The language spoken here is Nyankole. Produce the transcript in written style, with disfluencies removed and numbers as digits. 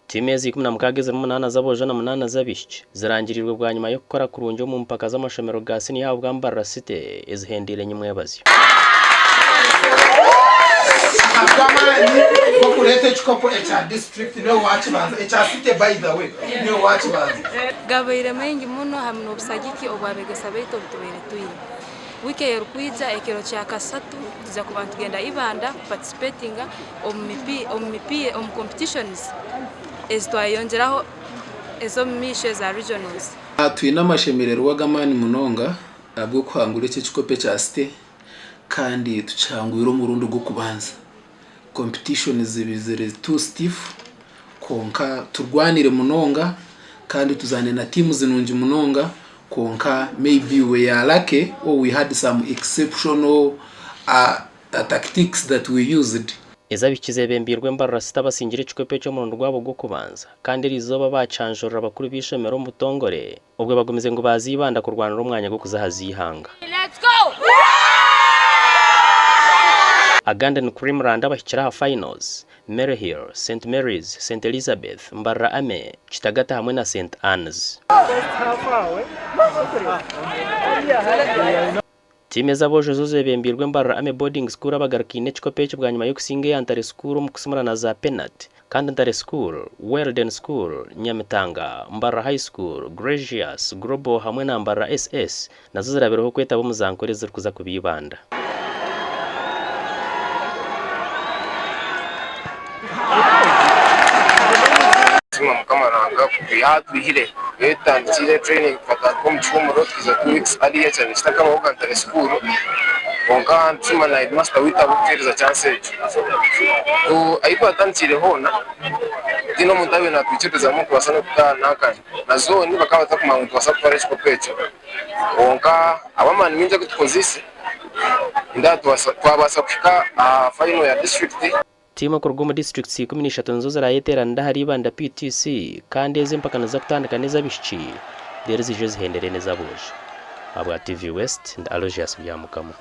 Tiimu ezi 16 ezirimu munaana z'aboojo na munaana z'abaishiki zirangiriirwe bwanyima y'okukora kurungi omu mpaka z'amashomero ga siniya ahabwa Mbarara City ezihendeire nyimwebazyo. Ahabw'amaani g'okureeta ekikopo ekya disiturikiti niiwe waakibanza, ekya city by the way niiwe waakibanza. Gabaire maingi muno hamu n'obusagiki obw'abegesa baitu obutubaire twine. Wiiki eyerukwija ekiro kya kasatu nituija kuba nitugenda Ibanda kuparticipatinga omu mipiira omu competitions ezitwayeyongyeraho ez'omu maisho eza regionals. Twine amashemererwa g'amaani munonga ahabw'okuhangura eki ekikopo ekya City kandi tukihangwire omurundi gw'okubanza. Competition ziri too stiff kwonka turwanire munonga kandi tuzaane na teams nungi munonga kwonka maybe we are lucky or we had some exceptional tactics that we used. Ez'abaishiki zeebembeirwe Mbarara City abasingire ekikopo eki omurundi gwabo gw'okubanza kandi eriizooba baakyanjurira bakuru b'eishomero omu butongore obwo bagumize ngu baaza Ibanda kurwanira omwanya gw'okuza aha z'eihanga. Agandi ni Creamland abahikire aha finals, Maryhill, Saint Mary's, Saint Elizabeth, Mbarara Army, Kitagata hamwe na Saint Anne's. Tiimu ez'aboojo zo zeebembeirwe Mbarara Army Boarding School abagarukaine ekikopo eki bwanyima y'okusinga eya Ntare School omu kusimurana za penati kandi Ntare School, Weldon School, Nyamitanga, Mbarara High School, Gracious, Global hamwe na Mbarara SS nazo zirabireho kwetaba omu za Nkore ezirikuza kuba Ibanda. Nitusiima Mukama Ruhanga kutwiha aha twihire. Reero tutandikire training tukatandika omu kihumuro tukiza 2 weeks earlier kyabaire kitakabaho ga Ntare school kwonka nitusiima na headmaster waitu ahabw'okutuheereza chance egyo. Ahu twatandikiire hoona tihaine omuntu abaire natwikiririzamu ngu nitubaasa n'okutaaha n'akari. Na zooni bakaba batakumanya ngu nitubaasa kutwara ekikopo ekyo kwonka ahabw'amaani maingi agu tukozeise nindeeba twabaasa kuhika aha final ya district. Tiimu kuruga omu disiturikiti 13 nizo ziraayeteeranire ahari Ibanda PTC kandi ezi empaka niziza kutandika n'ez'abaishiki reero ziije zihendere n'ez'aboojo. Ahabwa TV West, ndi Aloysius Byamukama.